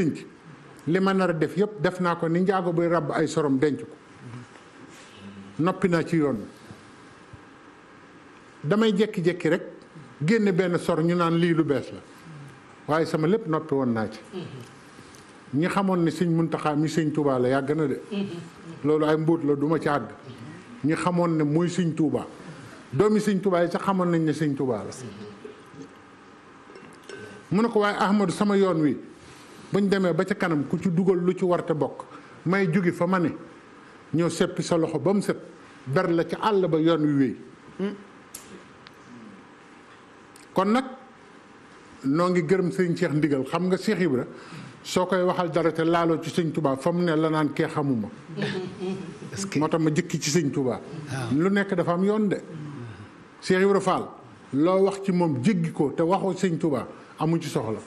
li ma nar a def yëpp def naa ko ni njaago buy ràbb ay sorom denc ko noppi naa ci yoon damay jekki-jekki rek génne benn sor ñu naan lii lu bees la waaye sama lépp noppi woon naa ci ñi xamoon ne sëñ Muntaxa mi sëñ Touba la yàgg na de loolu ay mbóot la duma ci àgg ñi xamoon ne muy sëñ Touba doomi sëñ Touba yi sax xamoon nañ ne sëñ Touba la mu ne ko waaye Ahmadou sama yoon wi buñ demee ba ca kanam ku ci dugal lu ci warte bokk may jóge fa ma ne ñëw seppi sa loxo ba mu set ber la ca àll ba yoon wi wéy kon nag noo ngi gërëm sëñ Cheikh Ndigal xam nga Cheikh Ibra soo koy waxal dara te laaloo ci sëñ Touba fa mu ne la naan kee xamuma moo tax ma jëkki ci sëñ Touba lu nekk dafa am yoon de Cheikh Ibra Fall loo wax ci moom jéggi ko te waxoo sëñ Touba amu ci soxla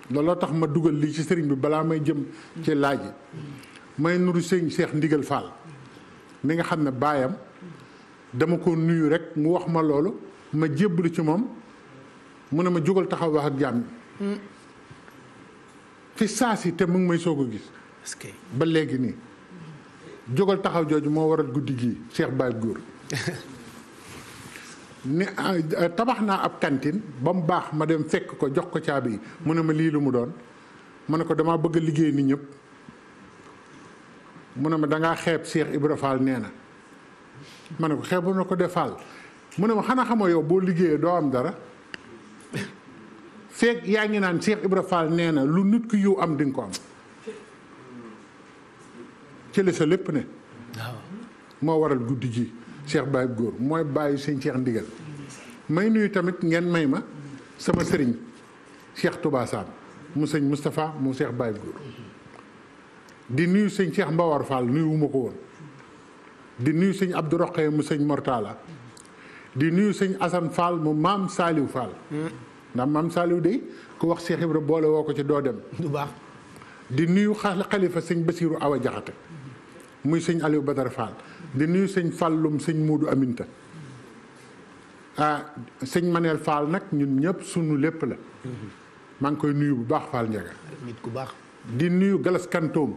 looloo tax ma dugal lii ci sëriñ bi balaa may jëm ci laaj yi may nuru sëñ Cheikh Ndigal Fall mi nga xam ne baayam dama ko nuyu rek mu wax ma loolu ma jébbalu ci moom mu ne ma jógal taxaw wax ak jàmm fi saa si te mu ngi may soog a gis ba léegi nii jógal taxaw jooju moo waral guddi gii Cheikh Baye Góor ne tabax naa ab cantine ba mu baax ma dem fekk ko jox ko caabi yi mu ne ma lii lu mu doon mu ne ko damaa bëgg a liggéey ni ñëpp mu ne ma dangaa xeeb Cheikh Ibra Fall nee na ma ne ko xeebu na ko de Fall mu ne ma xanaa xamoo yow boo liggéeyee doo am dara feeg yaa ngi naan Cheikh Ibra Fall nee na lu nit ku yiw am di nga ko am ci la sa lépp ne moo waral guddi ji Cheikh Baye Góor mooy bàyyi sëñ Cheikh Ndigal may nuyu tamit ngeen may ma sama sëriñ Cheikh Touba Sam mu sëñ Moustapha mu Cheikh Baye Góor di nuyu sëñ Cheikh Mbawar Fall nuyu wu ma ko woon di nuyu sëñ Abdou Roqe mu sëñ Mortala di nuyu sëñ Assane Fall mu maam Saliou Fall ndax maam Saliou de ku wax Cheikh Ibra boole woo ko ci doo dem du baax di nuyu xalifa sëñ Basiru Awa Jaxate muy sëñ Aliou Badara Fall di nuyu sëñ Fallum sëñ Muudu Aminta sëñ Manel Fall nag ñun ñëpp sunu lépp la maa ngi koy nuyu bu baax Fall Ndiaga nit ku baax di nuyu Galas Kantoom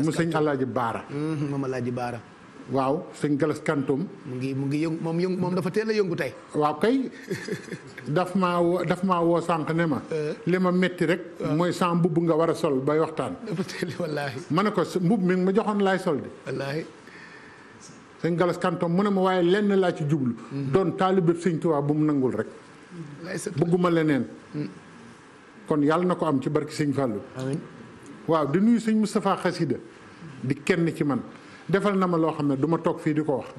mu sëñ Alaaji Baara moom Alaaji Baara waaw sëñ Galas Kantoom mu ngi yëngu moom dafa teel a yëngu tey waaw kay daf maa woo sànq ne ma li ma metti rek mooy sa mbubb nga war a sol bay waxtaan dafa teel wallaahi ma ne ko mbubb mi ma joxoon laay sol di wallaahi sëñ Galas Kantoom mu ne ma waaye lenn laa ci jublu doon taalibe sëñ Tuubaa bu mu nangul rek bëgguma leneen kon yàlla na ko am ci barki sëñ Fallou amiin waaw di nuyu sëñ Moustapha Xasida di kenn ci man defal na ma loo xam ne du ma toog fii di ko wax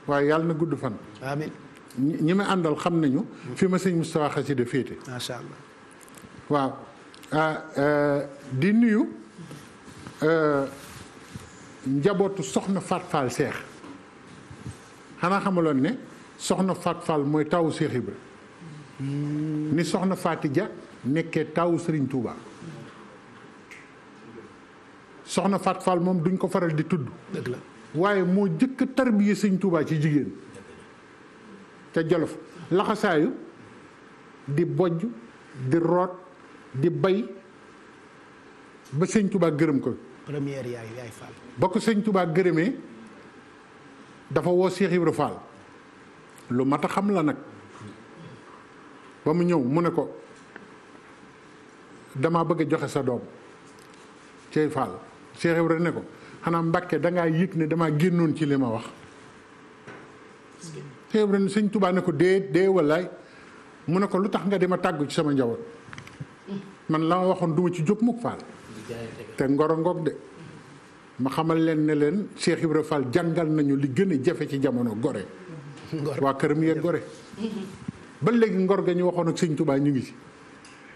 waaye yàlla na gudd fan amiin ñi ma àndal xam nañu fi ma sëñ Moustapha Xasida féete macha allah waaw di nuyu njabootu soxna Fat Fall Cheikh xanaa xamaloon ne soxna Fat Fall mooy tawu Cheikh Ibra ni soxna Fati Dia nekkee tawu Serigne Touba soxna Fat Fall moom duñ ko faral di tudd dëgg la waaye moo jëkk a tarbiye Sëñ Touba ci jigéen ca Jolof laxasaayu di bojj di root di bay ba Sëñ Touba gërëm ko première yaay Fall ba ko Sëñ Touba gërëmee dafa woo Cheikh Ibra Fall lu mat a xam la nag ba mu ñëw mu ne ko dama bëgg a joxe sa doom cey Fall Cheikh Ibra ne ko xanaa Mbàkke dangaa yëg ne damaa génnoon ci li ma wax Cheikh Ibra ne Sëñ Touba ne ko dee wallaay mu ne ko lu tax nga di ma tàggu ci sama njaboot man la ma waxoon duma ci jóg mukk Fall te ngoro ngoog de ma xamal leen ne leen Cheikh Ibra Fall jàngal nañu li gën a jafe ci jamono gore waa këram yee gore ba léegi ngor ga ñu waxoon ak Sëñ Touba ñu ngi ci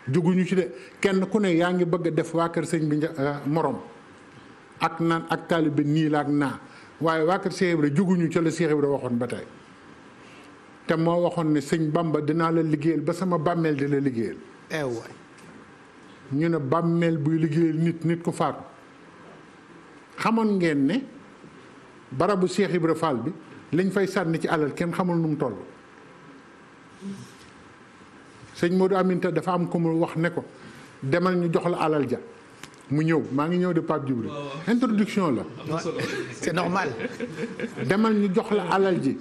jóguñu ci de kenn ku ne yaa ngi bëgg a def waa kër sëñ bi morom ak naan ak taalibe nii la ak naa waaye waa kër Cheikh Ibra jóguñu ca la Cheikh Ibra waxoon ba tey te moo waxoon ne sëñ Bamba dinaa la liggéeyal ba sama bàmmeel di la liggéeyal waay ñu ne bàmmeel buy liggéeyal nit ku faatu xamoon ngeen ne barabu Cheikh Ibra Fall bi liñ fay sànni ci alal kenn xamul nu mu toll sëñ Modou Aminta dafa am ko mu wax ne ko demal ñu jox la alal ja mu ñëw maa ngi ñëw de Pape Djibril introduction la c'est normal. demal ñu jox la alal ji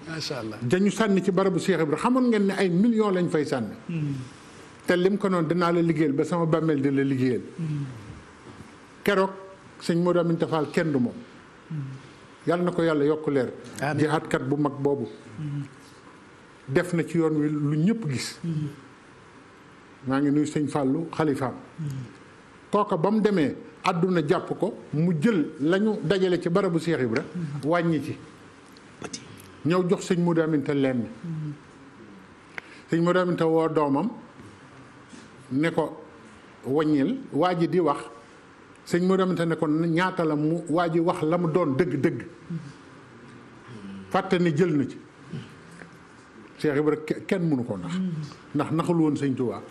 macha allah. dañu sànni ci barabu Cheikh Ibra xamoon ngeen ne ay millions lañ fay sànni te lim ko noonu dinaa la liggéeyal ba sama bàmmeel di la liggéeyal keroog sëñ Modou Aminta Fall kenn du moom yàlla na ko yàlla yokk leer amiin jihaatkat bu mag boobu def na ci yoon wi lu ñëpp gis maa ngi nuyu sëñ Fallou xalifaam kooka ba mu demee àdduna jàpp ko mu jël lañu dajale ci barabu Cheikh Ibra wàññi ci ñëw jox sëñ Modou Aminta lenn sëñ Modou Aminta woo doomam ne ko wàññil waa ji di wax sëñ Modou Aminta ne ko ñaata la mu waa ji wax la mu doon dëgg-dëgg fàtte ne jël na ci Cheikh Ibra kenn mënu ko ndax naxul woon sëñ Tuubaa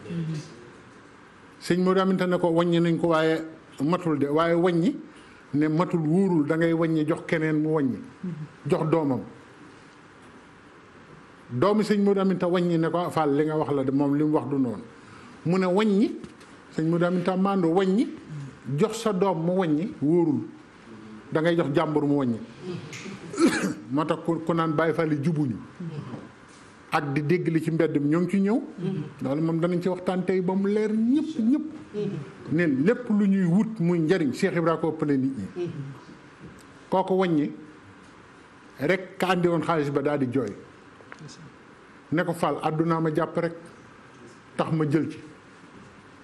sëñ Modou Aminta ne ko wàññi nañ ko waaye matul de waaye wàññi ne matul wóorul da ngay wàññi jox keneen mu wàññi jox doomam doomi sëñ Modou Aminta wàññi ne ko Fall li nga wax la de moom li mu wax du noonu mu ne wàññi sëñ Modou Aminta maandu wàññi jox sa doom mu wàññi wóorul da ngay jox jàmbur mu wàññi moo tax ku naan Baay Faal yi jubuñu ak di dégg li ci mbedd mi ñoo ngi ci ñëw loolu moom danañ ci waxtaan tey ba mu leer ñëpp neen lépp lu ñuy wut muy njariñ Cheikh Ibra ko ëppale nit ñi kooku wàññi rek ka andi woon xaalis ba daal di jooy ne ko Fall àddunaa ma jàpp rek tax ma jël ci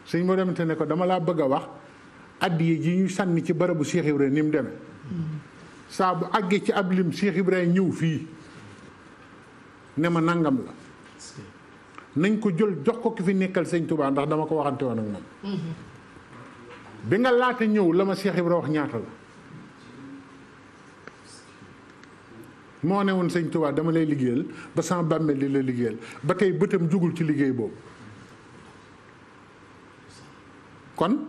sëñ moo demante ne ko dama laa bëgg a wax addiye ji ñu sànni ci barabu Cheikh Ibra ni mu demee saa bu àggee ci ab lim Cheikh Ibra ñëw fii ne ma nangam la nañ ko jël jox ko ki fi nekkal sëñ Touba ndax dama ko waxante woon ak moom bi nga laata ñëw la ma Cheikh Ibra wax ñaata la moo ne woon sëñ Touba dama lay liggéeyal ba sama bàmmeel di la liggéeyal ba tey bëtam jugul ci liggéey boobu kon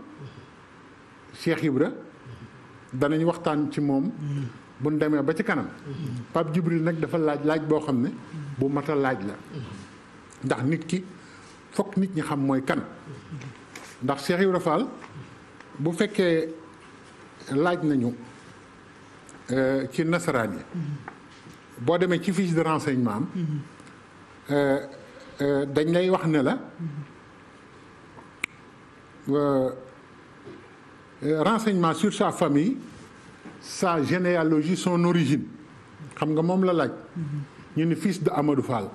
Cheikh Ibra danañ waxtaan ci moom bu ñu demee ba ci kanam Pape Djibril nag dafa laaj boo xam ne bu mat a laaj la ndax nit ki fokk nit ñi xam mooy kan ndax Cheikh Ibra Fall bu fekkee laaj nañu ci nasaraan yi boo demee ci fiche de renseignement am dañ lay wax ne la renseignement sur sa famille sa généalogie son origine xam nga moom la laaj ñu ne fils de Amadou Fall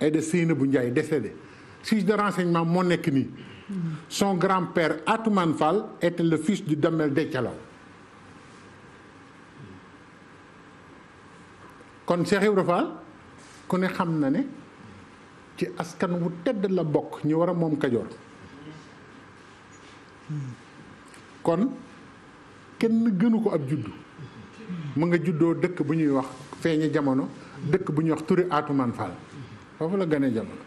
et de Seynabou Ndiaye décédé fiche de renseignement moo nekk nii son grand-père Atoumane Fall était le fils du Damel Déthialaw kon Cheikh Ibra Fall ku ne xam na ne ci askan wu tedd la bokk ñu war a moom Kajoor kon kenn gënu ko ab juddu mu nga juddoo dëkk bu ñuy wax feeñe jamono dëkk bu ñuy wax Touré Atoumane Fall foofu la ganee jamono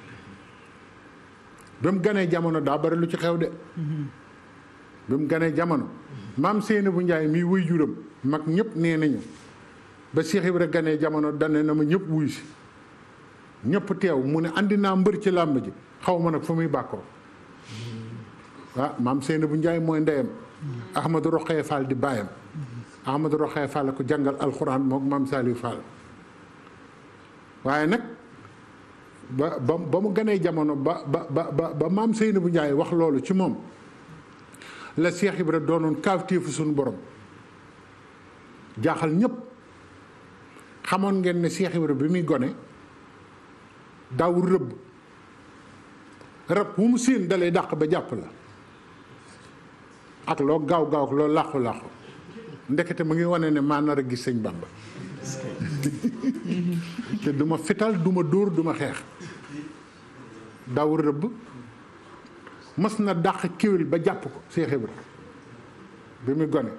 ba mu ganee jamono daa bari lu ci xew de ba mu ganee jamono maam Seynabou Ndiaye mii wuy juram mag ñëpp nee nañu ba Cheikh Ibra ganee jamono dane na ma ñëpp wuy si ñëpp teew mu ne andi naa mbër ci làmb ji xaw ma nag fu muy bàkkoo waaw maam Seynabou Ndiaye mooy ndeyam Ahmadou Rokhaya Fall di baayam Ahmadou Rokhaya Fall ko jàngal alxuraan mook maam Saliou Fall waaye nag ba mu ganee jamono ba maam Seynabou Ndiaye wax loolu ci moom la Cheikh Ibra doonoon kaawteefu suñu borom jaaxal ñëpp xamoon ngeen ne Cheikh Ibra bi muy gone daawul rëbb rab wu mu séen dalay dàq ba jàpp la ak loo gaaw ak loo làqu ndekete mu ngi wane ne maa nar a gis sëñ Bamba te duma fital duma dóor duma xeex daawul rëbb mas na dàq kéwél ba jàpp ko Cheikh Ibra bi muy gone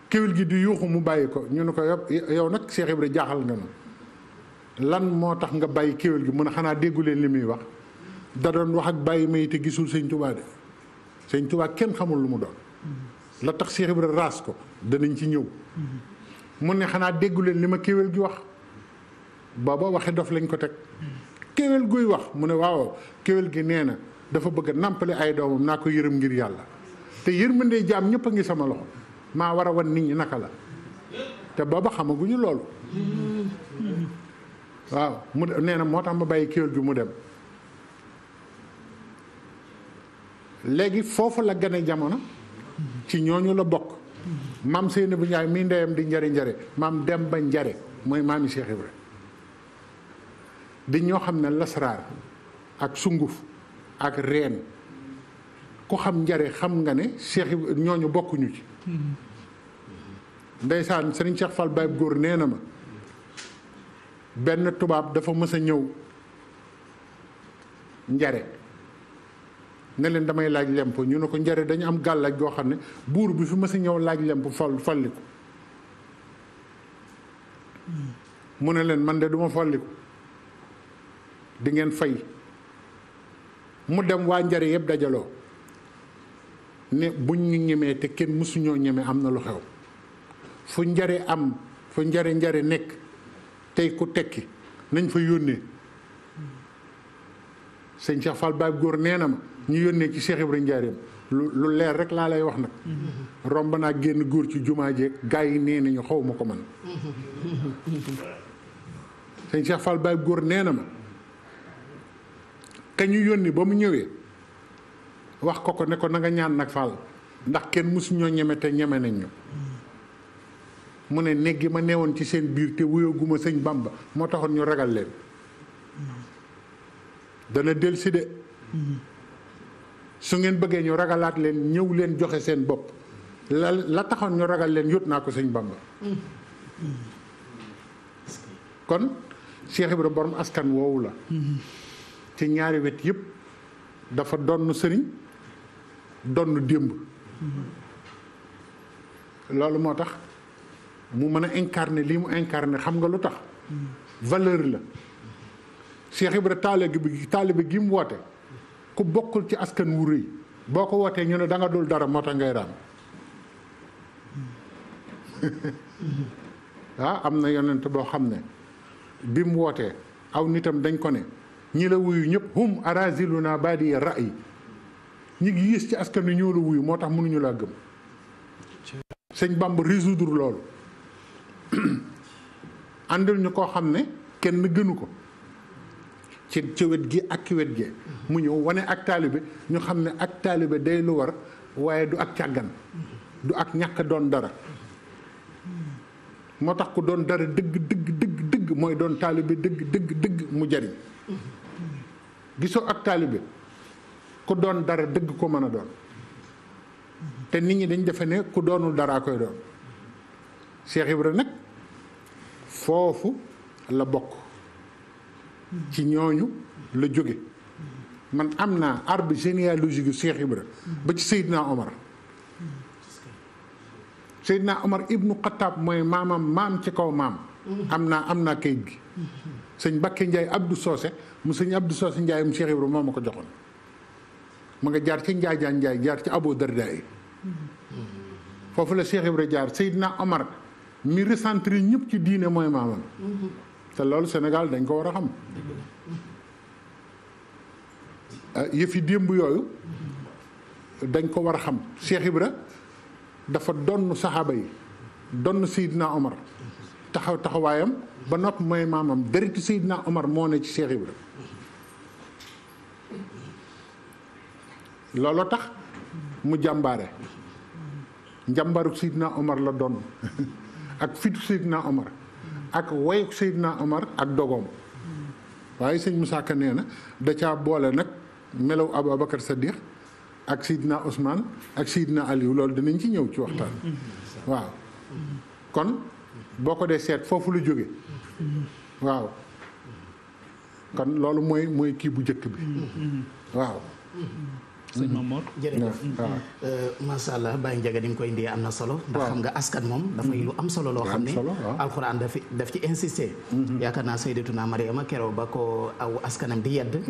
kéwél gi di yuuxu mu bàyyi ko ñu ne ko yow nag Cheikh Ibra jaaxal nga ma lan moo tax nga bàyyi kéwél gi mun a xanaa déggu leen li muy wax da doon wax ak bàyyi may te gisul sëñ Touba de sëñ Touba kenn xamul lu mu doon la tax Cheikh Ibra raas ko danañ ci ñëw mun ne xanaa déggu leen li ma kéwél gi wax booba waxe dof lañ ko teg kéwél guy wax mu ne waaw kéwél gi nee na dafa bëgg a nàmpale ay doomam naa ko yërëm ngir yàlla te yërmandee jaam ñëpp a ngi sama loxo maa war a wan nit ñi naka la te booba xamaguñu loolu waaw mu nee na moo tax ma bàyyi kéwél gi mu dem léegi foofu la gane jamono ci ñooñu la bokk maam Seynabou Ndiaye mii ndeyam di njare maam Demba Njare mooy maami Cheikh Ibra di ñoo xam ne lasraar ak sunguf ak reen ku xam njare xam nga ne Cheikh Ibra ñooñu bokkuñu ci ndeysaan Serigne Cheikh Fall Baye góor nee na ma benn tubaab dafa mës a ñëw njare ne leen damay laaj lemp ñu ne ko njare dañu am gàllaaj goo xam ne buur bi fi mës a ñëw laaj lemp folliku mu ne leen man de duma folliku di ngeen fay mu dem waa njare yëpp dajaloo ne buñ ñu ñemee te kenn mësuñoo ñeme am na lu xew fu njare nekk tey ku tekki nañ fa yónnee sëñ Cheikh Fall Baye góor nee na ma ñu yónnee ci Cheikh Ibrahima Njaareem lu leer rek laa lay wax nag romb naa génn góor ci jumaa jeeg gaa yi nee nañu xaw ma ko man sëñ Cheikh Fall Baye góor nee na ma ka ñu yónni ba mu ñëwee wax ko ne ko na nga ñaan nag Fall ndax kenn mësu ñoo ñeme te ñeme nañ ñu mu ne néeg gi ma neewoon ci seen biir te wuyaguma sëñ Bamba moo taxoon ñu ragal leen dana dellusi de su ngeen bëggee ñu ragalaat leen ñëw leen joxe seen bopp la taxoon ñu ragal leen yót naa ko sëñ Bamba kon Cheikh Ibra borom askan woowu la ci ñaari wet yëpp dafa donn sëriñ donn démb loolu moo tax mu mën a incarner lii mu incarner xam nga lu tax valeur la Cheikh Ibra taalibe gi mu woote ku bokkul ci askan wu rëy boo ko wootee ñu ne da nga dul dara moo tax ngay raam am na yonent boo xam ne bi mu wootee aw nitam dañ ko ne ñi la wuyu ñëpp hum araziluna badi ra'yi ñi ngi yées ci askan wi ñoo la wuyu moo tax mënuñu laa gëm sëñ Bamba résoudre loolu àndal ñu koo xam ne kenn gënu ko ci wet gi ak ci wet gi mu ñëw wane ak taalibe ñu xam ne ak taalibe day lu war waaye du ak càggan du ak ñàkk doon dara moo tax ku doon dara dëgg mooy doon taalibe dëgg mu jariñ gisoo ak taalibe ku doon dara dëgg ko mën a doon te nit ñi dañ defe ne ku doonul daraa koy doon Cheikh Ibra nag foofu la bokk ci ñooñu la jóge man am naa arbre généalogique yu Cheikh Ibra ba ci Seydina Omar ibnu Xattaab mooy maam ci kaw maam am naa kayit gi sëñ Bakke Ndiaye Abdou Socé mu sëñ Abdou Socé Ndiaye mu Cheikh Ibra moo ma ko joxoon ma nga jaar ci Njaajaan Ndiaye jaar ci Abo Darda yi foofu la Cheikh Ibra jaar Seydina Omar mi recentré ñëpp ci diine mooy maamam te loolu Sénégal dañ ko war a xam yëfi démb yooyu dañ ko war a xam Cheikh Ibra dafa donn saxaaba yi donn Seydina Omar taxawaayam ba nopp mooy maamam deritu Seydina Omar moo ne ci Cheikh Ibra looloo tax mu jàmbaare njàmbaru Seydina Omar la doon ak fitu Seydina Omar ak wayu Seydina Omar ak dogoom waaye sëñ Moussa Ka nee na da caa boole nag melaw Aboubacar Saddiq ak Seydina Ousmane ak Seydina Aliou loolu dinañ ci ñëw ci waxtaan waaw kon boo ko dee seet foofu lu jóge waaw kon loolu mooy kii bu njëkk bi waaw sëñ Mamour jërëjëf macha allah Baye Ndiaga ni mu koy indee am na solo ndax xam nga askan moom dafay lu am solo loo xam ne alxuraan daf ci insister yaakaar naa Sayyidatuna Mariama keroog ba ko aw askanam di yedd